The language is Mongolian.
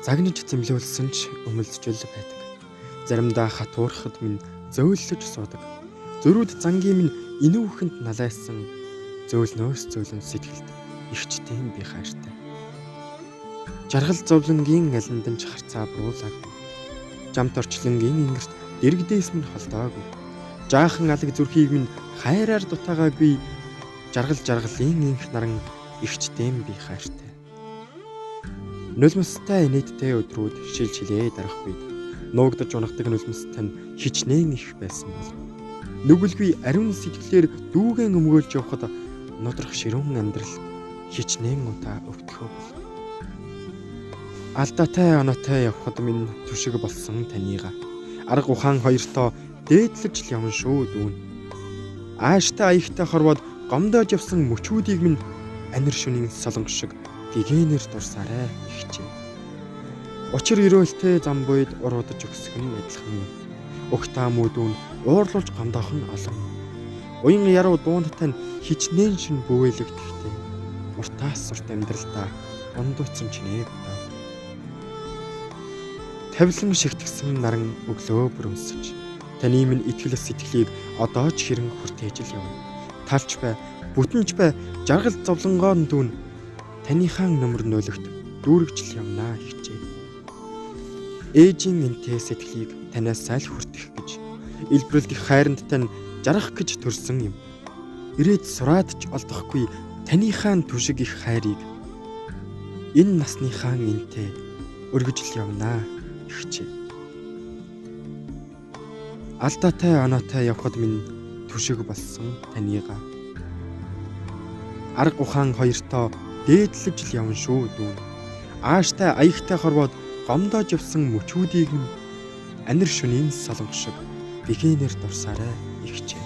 Загнаж зэмлүүлсэн ч өмөлдөж л байдаг. Заримдаа хатуурхад минь зөөллөж суудаг. Зөрүүд зангийн минь энүүхэнд налайсан зөөлнөөс зөөлөн сэтгэлд ихчтэй би хайртай. Жаргал зовлонгийн алиндан ч харцаа буруулаагүй. Жамт орчлонгийн ингэрт дэрэгдээс минь холдоогүй. Жаахан алаг зүрхийг минь хайраар дутаагаагүй. Жаргал жаргалын инх наран ихчтэй би хайртай. Нулимстай инээдтэй өдрүүд шил шилээ дарах үед нуугдаж унахдаг нулимстай нь хичнээн их байсан бол нүгэлгүй ариун сэтгэлээр дүүгэн өмгөөлж явхад нудрах ширүүн амьдрал хичнээн удаа өвтгөө бол. Алдаатай оноотой явхад минь түшиг болсон таныга. Арга ухаан хоёртоо дээдлэж л явна шүү дүүн. Ааштай аягтай хорвоод гомдоож явсан мөчүүдийг минь анир шөнийн солонгос шиг гэгэнээр дурсаарай ихчээ. Учир өрөөлтэй зам буйд уруудаж өгсөх нь адилхан юм. Угтаа мүүдүүн уурлуулж гомдоох нь олон. Уян яруу дуунд тань хичнээн шин бүүвэлэгдэхтэй. Уртаас урт амьдралдаа дундууцсан чинээ бодоо. Тавилан шигтгсэн наран өглөө бүр өнсөж. Таны минь итгэл сэтгэлийг одоо ч хэрэн хүртээж л явна. Талч бай, бүтэнч бай, жаргал зовлонгоо нь дүүн. Таныхаа нөмөр нөлөгт дүүрэгчл явнаа хичээ. Ээжийн энтэй сэтгэлийг танаас аль хүртэх гэж илбрэлдэх хайранд тань жаргах гэж төрсөн юм. Ирээд сураад ч олдохгүй таныхаа түшиг их хайрыг энэ насныхаа энтэй өргөжл явнаа хичээ. Алдаатай оноотой явхад минь түшиг болсон таныга. Арга ухаан хоёртоо дээдлэж л явна шүү дүүн. Ааштай аягтай хорвоод гомдоож явсан мөчүүдийг нь анир шөнийн солонгос шиг гэгэнээр дурсаарай ихчээ.